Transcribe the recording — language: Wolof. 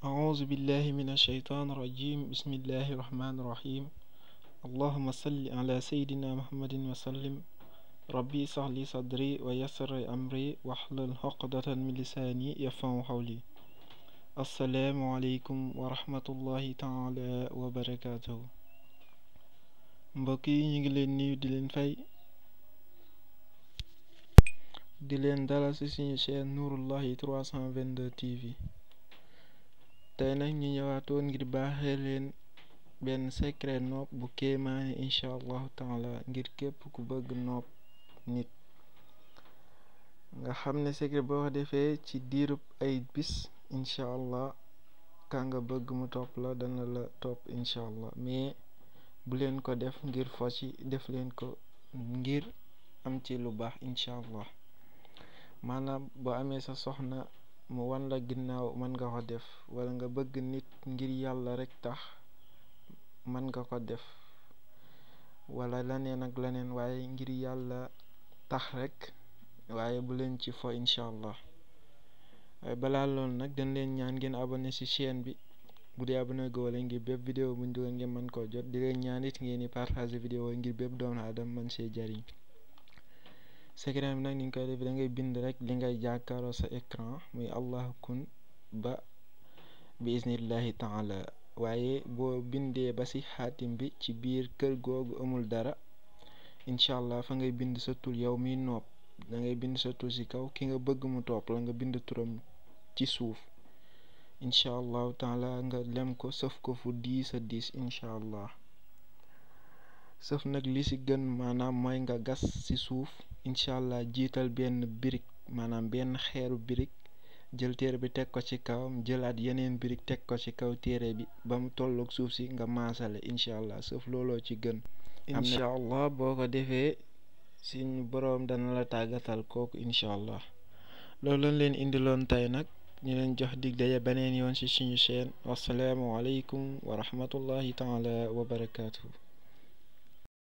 أعوذ بالله من الشيطان الرجيم بسم الله الرحمن الرحيم اللهم صل على سيدنا محمد وسلم ربي اشرح لي صدري ويسر لي أمري واحلل عقدة من لساني يفقهوا قولي السلام عليكم ورحمة الله تعالى وبركاته mbokk yi ñu ngi leen nuyu di leen dalal ci suñu chaîne Nouroullahi 322 TV tey nag ñu ñëwaatoon ngir baaxee leen benn secret nopp bu kéemaane incha allahu taala ngir képp ku bëgg nopp nit nga xam ne secret boo ko defee ci diirub ay bis incha allah ka nga bëgg mu topp la dana la topp incha allah mais bu leen ko def ngir fo ci def leen ko ngir am ci lu baax incha allah maanaam boo amee sa soxna mu wan la ginnaaw mën nga ko def wala nga bëgg nit ngir yàlla rek tax mën nga ko def wala leneen ak leneen waaye ngir yàlla tax rek waaye bu leen ci fo incha allah waaye balaa loolu nag dañ leen ñaan ngeen abonné ci chaîne bi bu dee abonné goo leen ngir bépp vidéo buñ dugal ngeen mën koo jot di leen ñaan it ngeen di partager vidéo ngir bépp doomu aadama mën see jariñ secret bi nag ni nga koy def da ngay bind rek li ngay jàkkaaroo sa écran muy allahu kun ba bi iznillahi taala waaye boo bindee ba ci xaatim bi ci biir kër googu amul dara incha allah fa ngay bind sa tur yow miy nopp da ngay bind sa tur ci kaw ki nga bëgg mu topp la nga bind turam ci suuf incha allahu taala nga lem ko sëf ko fu 10 incha allah sëf nag li ci gën maanaam mooy nga gas ci suuf incha allah jiital benn birig maanaam benn xeeru birig jël téere bi teg ko ci kawam jëlaat yeneen birig teg ko ci kaw téere bi ba mu tolloog suuf si nga maasale incha allah sëf looloo ci gën incha allah boo ko defee suñu boroom dana la tàggatal kooku incha allah loolu lañ leen indiloon tey nag ñu leen jox dig daje beneen yoon ci suñu chaîne wasalaamu aleykum wa rahmatullahi taala wa barakaatuhu